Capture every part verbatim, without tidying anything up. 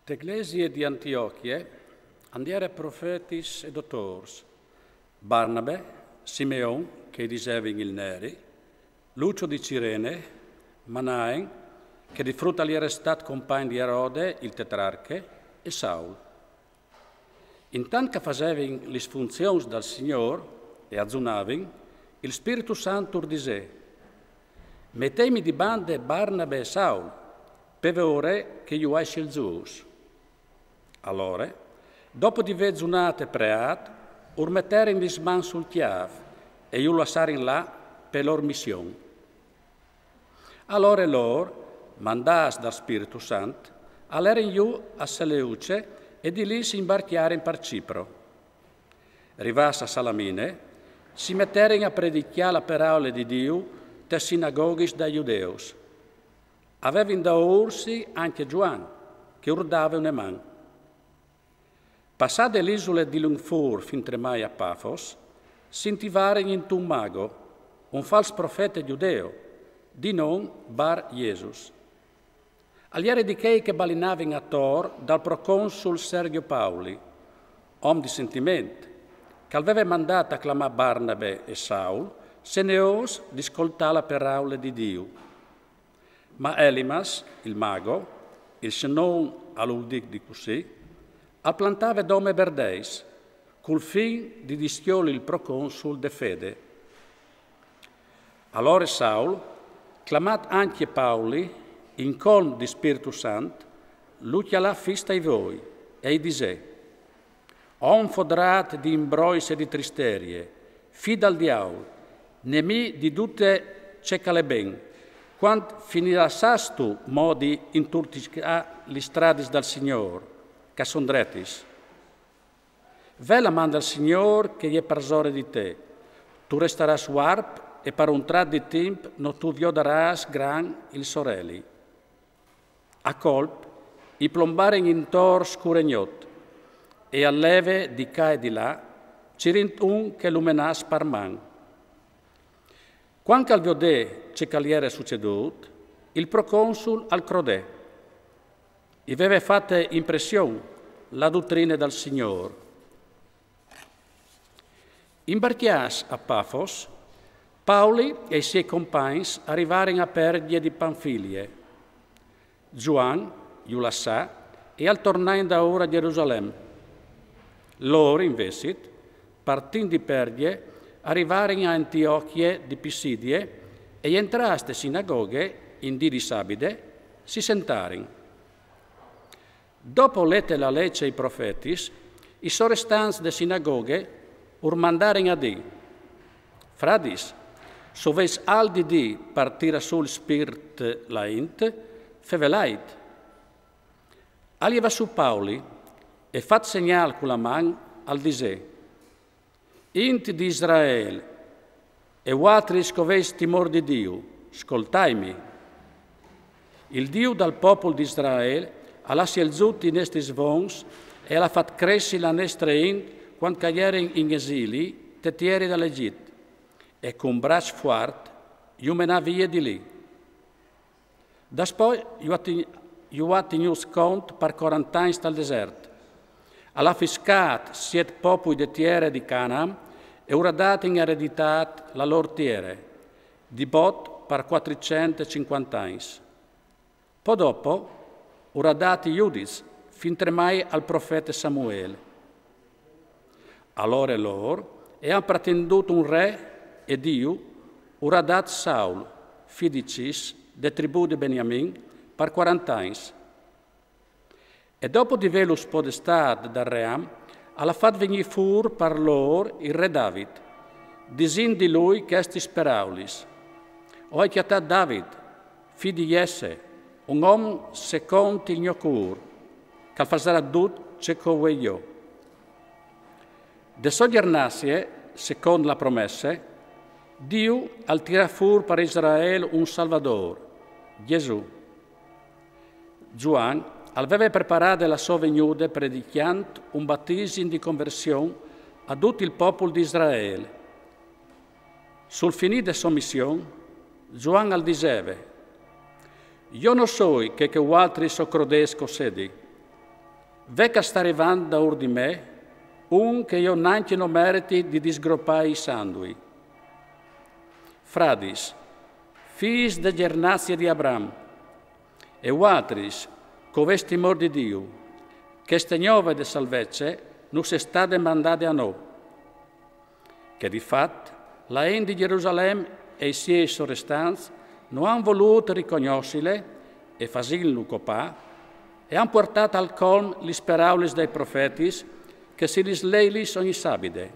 Te glesie di Antiochie andiere profetis e dotôrs: Barnabe, Simeon, che i disevin il Neri, Lucio di Cirene, Manaen, che di frut al iere stat compagn di Erode, il tetrarche, e Saul. Intant che a fasevin lis funzions dal Signôr e a zunavin, il Spirtu Sant ur disè: Meteimi di bande Barnabe e Saul, pe vore che ju ai sielzûts. Alore, dopo di vê zunât e preât, ur meterin lis mans sul cjâf e ju lassarin lâ pe lôr mission. Alore lôr, mandâts dal Spirtu Sant, a lerin jù a Seleuce e di li si imbarcjarin par Cipro. Rivâts a Salamine, si meterin a predicjâ la peraule di Diu tes sinagoghis dai Judeus. A vevin daûrsi ancje Zuan, che ur dave une man. Passade l'isule di lunc fûr fintremai a Pafos, si intivarin intun mago, un fals profete judeo, di non Bar Jesus. Al iere di chei che balinavin ator dal proconsul Sergio Pauli, om di sentiment, che al veve mandât a clamâ Barnabe e Saul, seneôs di scoltâ la peraule di Diu. Ma Elimas, il mago, il so non al ul dîs di cussì, al plantave dome berdeis, cul fin di discjoli il proconsul de fede. Alore Saul, clamât ancje Pauli, in colm di Spirtu Sant, lu cjalà fis tai voi e i disè: Om fodrât di imbrois e di tristerie, fi dal diaul, nemì di dut ce che al è ben, cuant finirastu mo di inturticjâ lis stradis dal Signôr, che a son dretis? Ve la man dal Signôr che e je parsore di te, tu restarâs vuarp e par un trat di timp no tu viodarâs grant il soreli. A colp i plombarin intor scûr e gnot, e al leve di ca e di là, cirint un che lu menàs par man. Cuant che al viodè ce che al iere sucedût, il proconsul al crodè. I veve fate impression la dutrine dal Signôr. Imbarcjâts a Pafos, Pauli e i siei compagns a rivarin a Perghje di Panfilie. Zuan ju lassà e al tornà indaûr a Jerusalem. Lôr, invezit, partint di Perghje, a rivarin a Antiochie di Pisidie e jentrâts te sinagoghe in dì di sabide, si sentarin. Dopo lete la leç e i profetis, i sorestants de sinagoghe ur mandarin a dî: Fradis, se o vês alc di dî par tirâ sù il spirt la int, fevelait. Al jevà sù Pauli e, fat segnâl cu la man, al disè: Int di Israel, e vualtris che o vês timôr di Diu, scoltaimi. Il Diu dal popul di Israel al à sielzût i nestris vons e al à fat cressi la nestre int cuant che a jerin in esili te tiere dal Egjit, e cun braç fuart ju menà vie di li. Daspò ju à ti-, ju à tignûts cont par cuarante agns tal desert. Al à fiscât siet popui de tiere di Canaan e ur à dât in ereditât la lôr tiere, di bot par cuatricent e cincuante agns. Po dopo ur à dât i judits, fintremai al profete Samuel. Alore lôr e àn pretendût un re e Diu ur à dât Saul, fi di Cis, de tribù di Beniamin, par cuarante agns. E dopo di vêlu spodestât dal ream, al à fat vignî fûr par lôr il re David, disint di lui chestis peraulis: O ai cjatât David, fi di Jesse, un om secont il gno cûr, che al fasarà dut ce che o vuei jo. De sô gjernazie, secont la promesse, Diu al tirà fûr par Israel un Salvadôr, Jesù. Zuan al veve preparade la sô vegnude predicjant un batisim di conversion a dut il popul di Israel. Sul finî de sô mission, Zuan al diseve: Jo no soi chel che vualtris o crodês che o sedi. Ve ch'al sta rivant daûr di me un che jo nancje no meriti di disgropâi i sandui. Fradis, fîs de gjernazie di Abram, e vualtris, ch'o vês timôr di Diu, cheste gnove de salvece nus è stade mandade a nô. Che di fat la int di Gjerusalem e i siei sorestants no àn volût ricognossile e fasintlu copâ, e àn puartât al colm lis peraulis dai profetis che si lis leilis ogni sabide.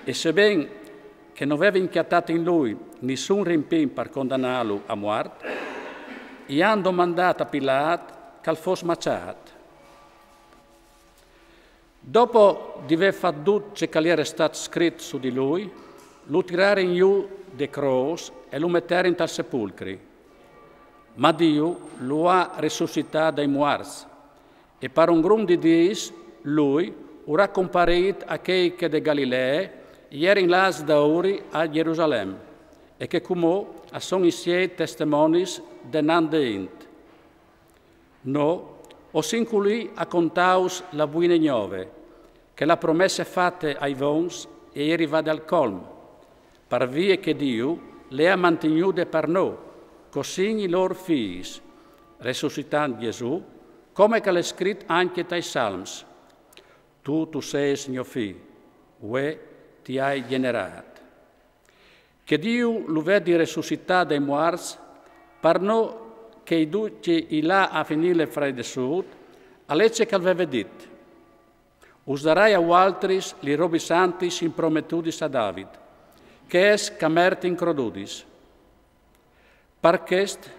E seben che no vevin cjatât in lui nissun rimpin par condanâlu a muart, i àn domandât a Pilat ch'al fos maçât. Dopo di vê fat dut ce ch'al jere stât scrit su di lui, lu tirarin jù de crôs e lu meterin tal sepulcri. Ma Diu lu à resussitât dai muarts, e par un grum di dîs lui ur à comparît a chei che de Galilee i jerin lâts daûri a Gjerusalem, e che cumò a son i siei testemonis denant de int. Nô o sin culì a contâus la buine gnove, che la promesse fate ai vons e je rivade al colm, par vie che Diu le à mantignude par nô, ch'o sin i lôr fîs, resussitant Jesù, come ch'al è scrit ancje tai Salms: Tu, tu sês gno fi, vuê ti ai gjenerât. Che Diu lu vedi resussitât dai muarts, par nô che i ducje i lâ a finîle fra i dessût, al è ce ch'al veve dit: Us darai a vualtris lis robis santis imprometudis a David, chês ch'a mertin crodudis. Par chest,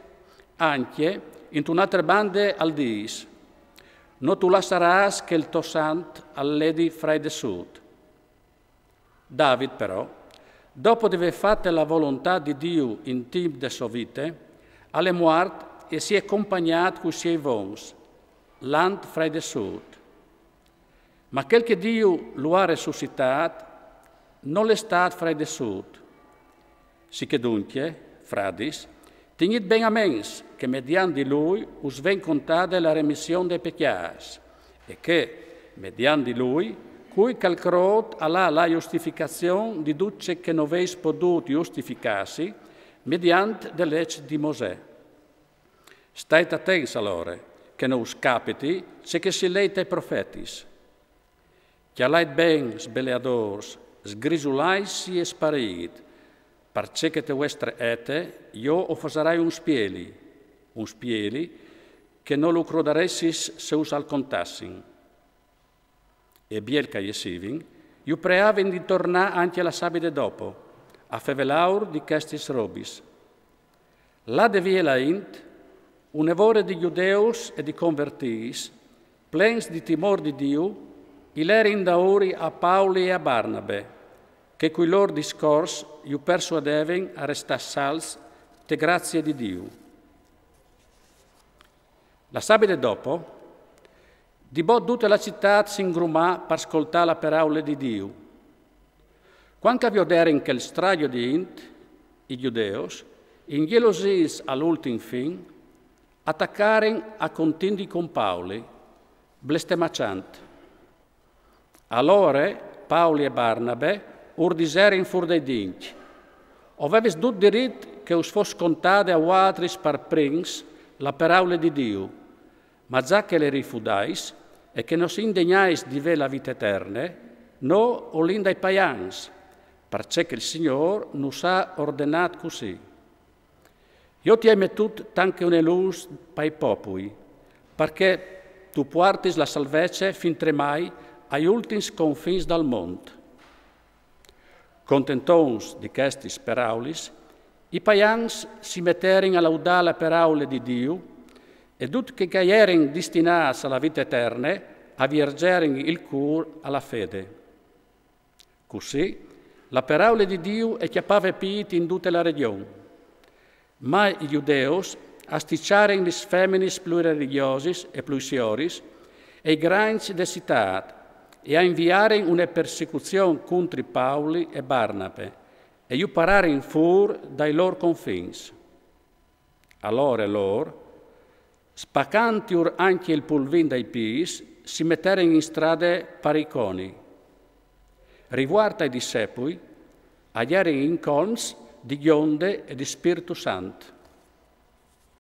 ancje, intune altre bande al dîs: No tu lassarâs che il to sant al ledi fra i dessût. David, però, dopo di vê fate la volontât di Diu in timp de sô vite, al è muart e si è compagnât cui siei vons, lant fra i dessût. Ma chel che Diu lu à resussitât nol è stât fra i dessût. Sichè duncje, fradis, tignît ben a ments che mediant di lui us ven contade la remission dai pecjâts, e che, mediant di lui, cui ch'al crôt al à la justificazion di dut ce che no vês podût justificâsi mediant de leç di Mosè. Stait atents alore, che no us capiti ce che si lei tai profetis: Cjalait ben, sbeleadôrs, sgrisulaitsi e sparît, parcè che te vuestre ete jo o fasarai un spieli, un spieli che no lu crodaressis se us al contassin. E biel ch'a jessivin, ju preavin di tornâ ancje la sabide dopo, a fevelâur di chestis robis. Là de vie la int, une vore di Judeus e di convertîts, plens di timôr di Diu, i lerin daûri a Pauli e a Barnabe, che cui lôr discors ju persuadevin a restâ salts te grazie di Diu. La sabide dopo, di bot dute la citât si ingrumà par scoltâ la peraule di Diu. Cuant ch'a vioderin chel strajo di int, i Judeus, ingjelosîts al ultin fin, a tacarin a contindi cun Pauli, blestemaçant. Alore Pauli e Barnabe ur diserin fûr dai dincj: O vevis dut dirit che us fos contade a vualtris par prins la peraule di Diu, ma za che le rifudais e che no si indegnais di vê la vite eterne, nô o lin dai paians, parcè che il Signôr nus à ordenât cussì. Jo ti ai metût tant che une lûs pai popui, parcè tu puartis la salvece fintremai ai ultins confins dal mont. Contentons di chestis peraulis, i paians si meterin a laudâ la peraule di Diu, e ducj chei ch'a jerin destinâts a la vite eterne a viergerin il cûr a la fede. Cussì la peraule di Diu e cjapave pît in dute la regjon. Ma i Judeus a stiçarin lis feminis plui religjosis e plui sioris e i grancj de citât, e a inviarin une persecuzion cuntri Pauli e Barnabe, e ju pararin fûr dai lôr confins. Alore lôr, Spacantiur ancje il pulvin dai pîts, si meteren in strade par Iconi. Rivuart ai dissepui, a jerin incolms di Gjonde e di Spirtu Sant.